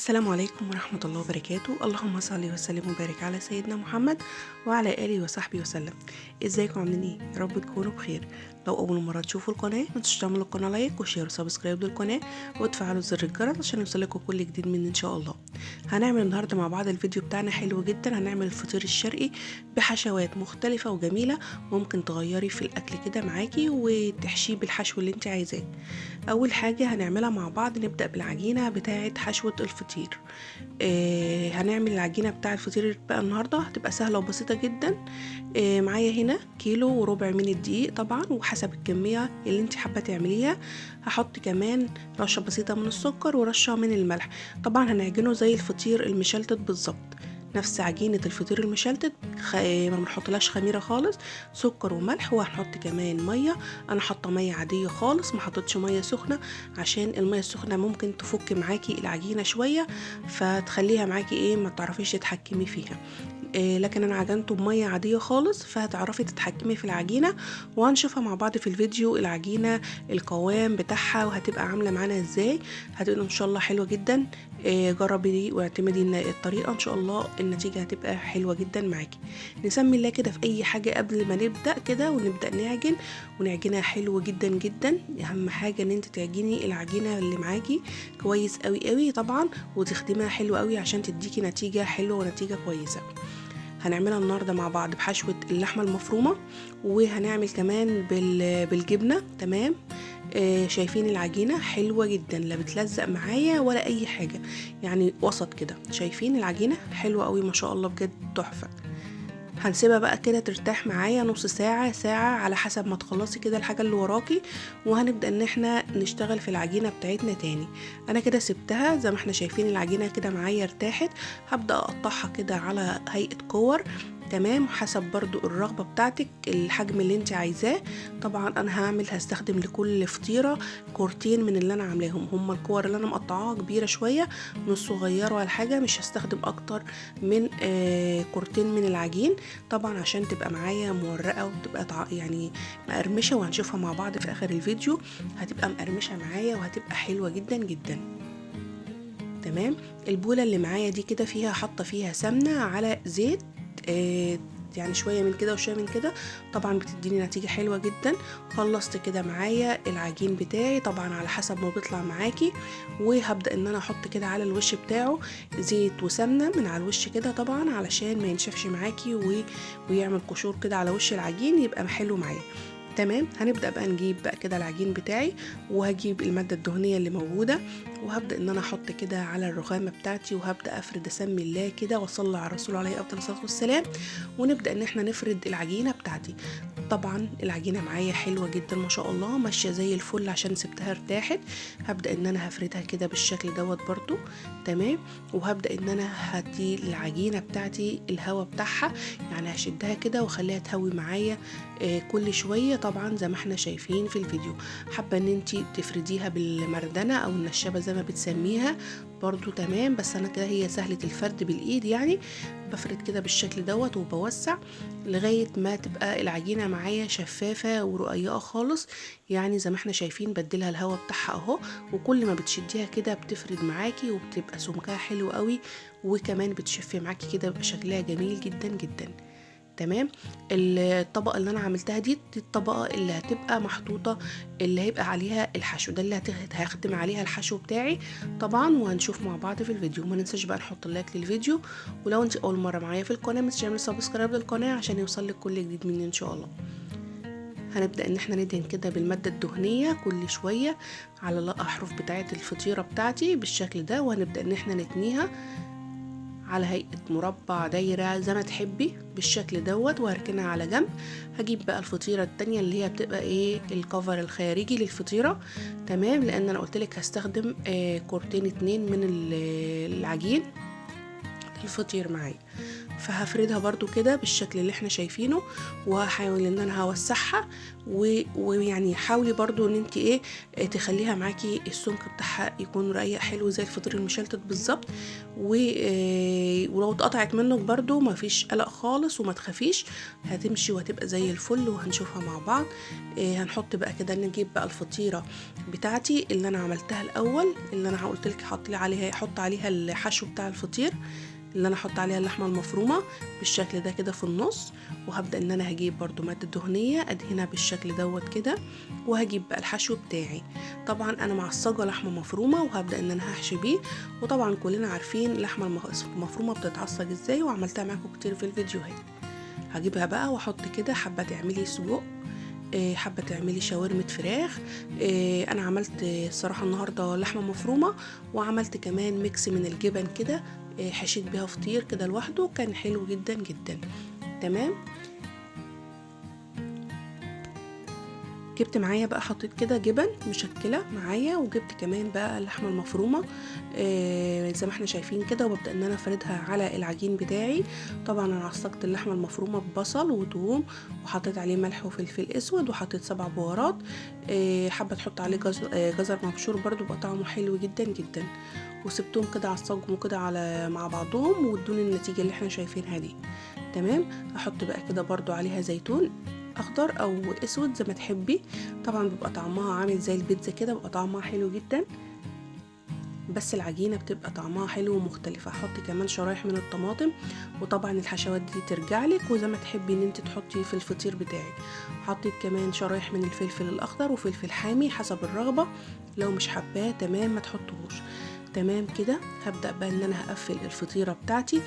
السلام عليكم ورحمة الله وبركاته. اللهم صل وسلم وبارك على سيدنا محمد وعلى آله وصحبه وسلم. ازيكم عاملين ايه؟ يا رب تكونوا بخير. لو اول مرة تشوفوا القناة ما تنسوش تعملوا القناة like و share و subscribe للقناة وتفعلوا زر الجرس عشان يوصلكم كل جديد مني ان شاء الله. هنعمل النهارده مع بعض الفيديو بتاعنا حلو جدا. هنعمل الفطير الشرقي بحشوات مختلفة وجميلة، ممكن تغيري في الاكل كده معاكي وتحشيه بالحشو اللي انت عايزاه. اول حاجة هنعملها مع بعض، نبدأ بالعجينة بتاعة حشوة الفطير. هنعمل العجينة بتاع الفطير بقى النهاردة، هتبقى سهلة وبسيطة جدا. معايا هنا 1.25 كيلو من الدقيق طبعا، وحسب الكمية اللي انت حابة تعمليها. هحط كمان رشة بسيطة من السكر ورشة من الملح. طبعا هنعجنه زي الفطير المشلتت بالظبط، نفس عجينة الفطير المشلتت، ما بنحطلهاش خميرة خالص، سكر وملح، وهنحط كمان مية. انا حاطة مية عادية خالص، ما حطيتش مية سخنة عشان المية السخنة ممكن تفك معاكي العجينة شوية فتخليها معاكي ايه، ما تعرفيش تتحكمي فيها. لكن انا عجنته بمية عادية خالص فهتعرفي تتحكمي في العجينة، وهنشوفها مع بعض في الفيديو العجينة القوام بتاعها وهتبقى عاملة معانا ازاي. هتبقى ان شاء الله حلوة جدا. جربي واعتمدي الطريقة ان شاء الله النتيجة هتبقى حلوة جدا معاكي. نسمي الله كده في اي حاجة قبل ما نبدأ كده ونبدأ نعجن، ونعجنها حلو جدا جدا. اهم حاجة ان انت تعجني العجينة اللي معاكي كويس قوي قوي طبعا، وتخدمها حلو قوي عشان تديكي نتيجة حلوة ونتيجة كويسة. هنعملها النهارده مع بعض بحشوة اللحمة المفرومة، وهنعمل كمان بالجبنة. تمام. شايفين العجينة حلوة جدا، لا بتلزق معايا ولا اي حاجة، يعني وسط كده. شايفين العجينة حلوة قوي ما شاء الله، بجد تحفة. هنسيبها بقى كده ترتاح معايا نص ساعة ساعة على حسب ما تخلصي كده الحاجة اللي وراكي، وهنبدأ ان احنا نشتغل في العجينة بتاعتنا تاني. انا كده سبتها زي ما احنا شايفين العجينة كده معايا ارتاحت. هبدأ اقطعها كده على هيئة كور، تمام، حسب برضو الرغبة بتاعتك الحجم اللي انت عايزاه. طبعا انا هستخدم لكل فطيرة كورتين من اللي انا عاملاهم، هما الكور اللي انا مقطعاها كبيرة شوية مش صغيرة ولا حاجة، مش هستخدم اكتر من كورتين من العجين طبعا عشان تبقى معايا مورقة وتبقى يعني مقرمشة، وهنشوفها مع بعض في اخر الفيديو. هتبقى مقرمشة معايا وهتبقى حلوة جدا جدا. تمام. البولة اللي معايا دي كده فيها حاطة فيها سمنة على زيت، يعني شوية من كده وشوية من كده، طبعا بتديني نتيجة حلوة جدا. خلصت كده معايا العجين بتاعي طبعا على حسب ما بيطلع معاكي، وهبدأ ان انا احط كده على الوش بتاعه زيت وسمنة من على الوش كده طبعا علشان ما ينشفش معاكي ويعمل قشور كده على وش العجين، يبقى حلو معايا. تمام. هنبدأ بقى نجيب بقى كده العجين بتاعي، وهجيب المادة الدهنية اللي موجودة، وهبدأ ان انا احط كده على الرخامة بتاعتي، وهبدأ افرد اسمي الله كده واصلي على الرسول عليه افضل الصلاة والسلام، ونبدأ ان احنا نفرد العجينة بتاعتي. طبعا العجينة معايا حلوة جدا ما شاء الله، ماشية زي الفل عشان سبتها ارتاحت. هبدأ ان انا هفردها كده بالشكل دوت برضو. تمام. وهبدأ ان انا هدي العجينة بتاعتي الهوا بتاعها، يعني هشدها كده واخليها تهوي معايا كل شوية طبعا زي ما احنا شايفين في الفيديو. حابة ان انتي تفرديها بالمردنة او النشابة زي ما بتسميها برضو، تمام، بس انا كده هي سهلة الفرد بالايد، يعني بفرد كده بالشكل دوت وبوسع لغاية ما تبقى العجينة معايا شفافة ورقيقة خالص، يعني زي ما احنا شايفين بدلها الهوا بتاعها اهو، وكل ما بتشديها كده بتفرد معاكي وبتبقى سمكها حلو قوي، وكمان بتشف معاكي كده بيبقى شكلها جميل جدا جدا. تمام. الطبقة اللي انا عملتها دي الطبقة اللي هتبقى محطوطة اللي هيبقى عليها الحشو ده، اللي هخدم عليها الحشو بتاعي طبعا، وهنشوف مع بعض في الفيديو. ما ننساش بقى نحط like للفيديو، ولو انت اول مرة معايا في القناة ما تنساش تعملي subscribe للقناة عشان يوصلك كل جديد مني ان شاء الله. هنبدأ ان احنا ندهن كده بالمادة الدهنية كل شوية على الاحرف بتاعة الفطيرة بتاعتي بالشكل ده، وهنبدأ ان احنا نتنيها على هيئة مربع، دايرة، زي ما تحبي بالشكل دوت، وهركنها على جنب. هجيب بقى الفطيرة التانية اللي هي بتبقى ايه، الكفر الخارجي للفطيرة. تمام. لان انا قلتلك هستخدم كورتين 2 من العجين الفطير معايا، فهفردها برضو كده بالشكل اللي احنا شايفينه، وهحاول ان انا هوسعها، ويعني حاولي برضو ان انت ايه تخليها معاكي السمك بتاعها يكون رقيق حلو زي الفطير المشلتت بالظبط، ولو اتقطعت منك برضو مفيش قلق خالص وما تخافيش، هتمشي وهتبقى زي الفل، وهنشوفها مع بعض. هنحط بقى كده، نجيب بقى الفطيره بتاعتي اللي انا عملتها الاول، اللي انا قلت لك حط عليها الحشو بتاع الفطير، اللي انا احط عليها اللحمة المفرومه بالشكل ده كده في النص. وهبدا ان انا هجيب برضو مادة دهنية ادهنها بالشكل دوت كده، وهجيب بقى الحشو بتاعي. طبعا انا معصجه لحمه مفرومه، وهبدا ان انا هحشي بيه. وطبعا كلنا عارفين اللحمة المفرومه بتتعصج ازاي، وعملتها معاكم كتير في الفيديوهات. هجيبها بقى واحط كده، حابة تعملي سجق، حابة تعملي شاورمه فراخ. انا عملت الصراحة النهارده لحمه مفرومه، وعملت كمان mix من الجبن كده، حشيت بيها فطير كده لوحده، كان حلو جدا جدا. تمام. جبت معايا بقى، حطيت كده جبن مشكلة معايا، وجبت كمان بقى اللحمة المفرومه زي ما احنا شايفين كده، وببدا ان انا افردها على العجين بتاعي. طبعا انا عصقت اللحمة المفرومه ببصل وثوم، وحطيت عليه ملح وفلفل اسود، وحطيت 7 بهارات. حابة تحط عليه جزر مبشور برده، بقى طعمه حلو جدا جدا. وسبتهم كده عصقهم كده على مع بعضهم، وادوني النتيجة اللي احنا شايفينها دي. تمام. احط بقى كده برده عليها زيتون اخضر او اسود زي ما تحبي، طبعا بيبقى طعمها عامل زي البيتزا كده، بيبقى طعمها حلو جدا، بس العجينة بتبقى طعمها حلو ومختلفة. احط كمان شرايح من الطماطم، وطبعا الحشوات دي ترجع لك وزي ما تحبي ان انت تحطي في الفطير بتاعك. حطيت كمان شرايح من الفلفل الاخضر وفلفل حامي حسب الرغبة، لو مش حباه تمام ما تحطوهوش. تمام كده. هبدا بقى ان انا هقفل الفطيره بتاعتي،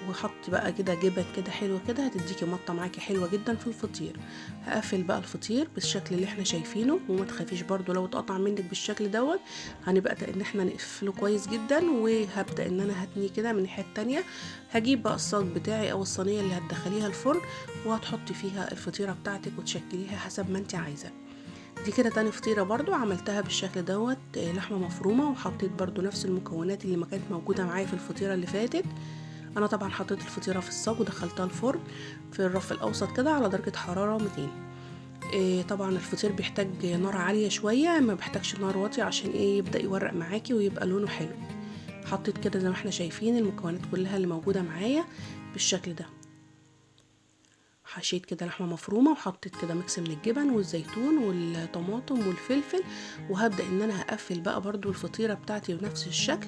وحط بقى كده جبن كده حلوة كده، هتديكي مطه معاكي حلوة جدا في الفطير. هقفل بقى الفطير بالشكل اللي احنا شايفينه، وما تخافيش برضو لو اتقطع منك بالشكل دوت، هنبقى ان احنا نقفله كويس جدا. وهبدا ان انا هتنيه كده من الناحية التانية. هجيب بقى الصاج بتاعي او الصينية اللي هتدخليها الفرن، وهتحطي فيها الفطيره بتاعتك وتشكليها حسب ما انت عايزه. دي كده تاني فطيرة برضو عملتها بالشكل دوت، لحمة مفرومة، وحطيت برضو نفس المكونات اللي ما كانت موجودة معايا في الفطيرة اللي فاتت. انا طبعا حطيت الفطيرة في الصاج ودخلتها الفرن في الرف الاوسط كده على درجة حرارة 200. طبعا الفطير بيحتاج نار عالية شوية، ما بيحتاجش نار واطية عشان يبدأ يورق معاكي ويبقى لونه حلو. حطيت كده زي ما احنا شايفين المكونات كلها اللي موجودة معايا بالشكل ده. حشيت كده لحمه مفرومه، وحطيت كده mix من الجبن والزيتون والطماطم والفلفل، وهبدا ان انا هقفل بقى برضو الفطيره بتاعتي بنفس الشكل.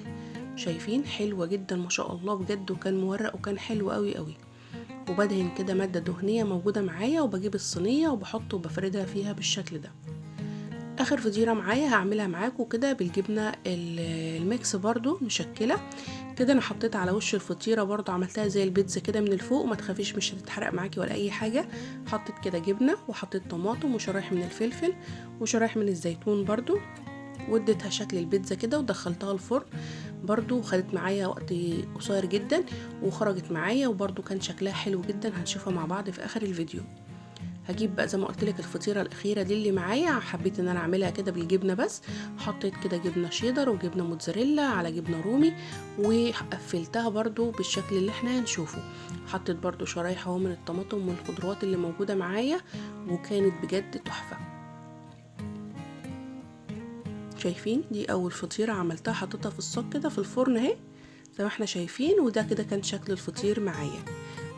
شايفين حلوة جدا ما شاء الله بجد، وكان مورق وكان حلو قوي قوي. وبدهن كده مادة دهنية موجودة معايا، وبجيب الصينية وبحطه وبفردها فيها بالشكل ده. اخر فطيره معايا هعملها معاكم كده بالجبنه ال mix برضو مشكلة كده. انا حطيت على وش الفطيره برضو، عملتها زي البيتزا كده من الفوق، وما تخافيش مش هتتحرق معاكي ولا اي حاجة. حطيت كده جبنه، وحطيت طماطم وشرايح من الفلفل وشرايح من الزيتون برضو، واديتها شكل البيتزا كده ودخلتها الفرن برضو. خدت معايا وقت قصير جدا وخرجت معايا، وبرضو كان شكلها حلو جدا، هنشوفها مع بعض في اخر الفيديو. هجيب بقى زي ما قلت لك الفطيره الاخيرة دي اللي معايا، حبيت ان انا اعملها كده بالجبنه بس. حطيت كده جبنه شيدر وجبنه موتزاريلا على جبنه رومي، وقفلتها برضو بالشكل اللي احنا هنشوفه. حطيت برضو شرايح اهو من الطماطم والخضروات اللي موجودة معايا، وكانت بجد تحفة. شايفين دي اول فطيره عملتها، حطيتها في الصاج كده في الفرن اهي زي ما احنا شايفين. وده كده كان شكل الفطير معايا،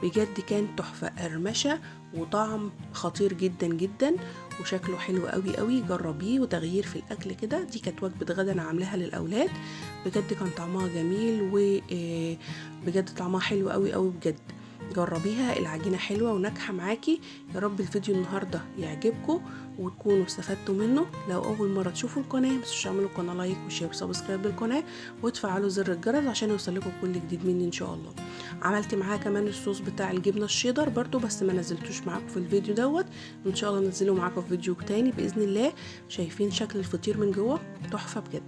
بجد كان تحفة، قرمشة وطعم خطير جدا جدا، وشكله حلو قوي قوي. جربيه، وتغيير في الاكل كده. دي كانت وجبة غدا انا عاملاها للاولاد، بجد كان طعمها جميل، وبجد طعمها حلو قوي قوي بجد. جربيها، العجينة حلوة وناجحة معاكي. يا رب الفيديو النهاردة يعجبكم وتكونوا استفدتوا منه. لو اول مرة تشوفوا القناة متنسوش تعملوا القناة like و share و subscribe للقناة، وتفعلوا زر الجرس عشان يوصلكم كل جديد مني ان شاء الله. عملت معاها كمان الصوص بتاع الجبنة الشيدر برضو، بس ما نزلتوش معاكم في الفيديو دوت، ان شاء الله نزله معاكم في فيديو تاني باذن الله. شايفين شكل الفطير من جوه تحفة بجد.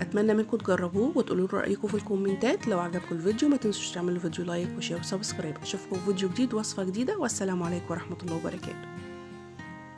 اتمنى منكم تجربوه وتقولوا لي رايكم في الكومنتات. لو عجبكم الفيديو ما تنسوش تعملوا فيديو like و share و subscribe. اشوفكم في فيديو جديد وصفه جديدة، والسلام عليكم ورحمة الله وبركاته.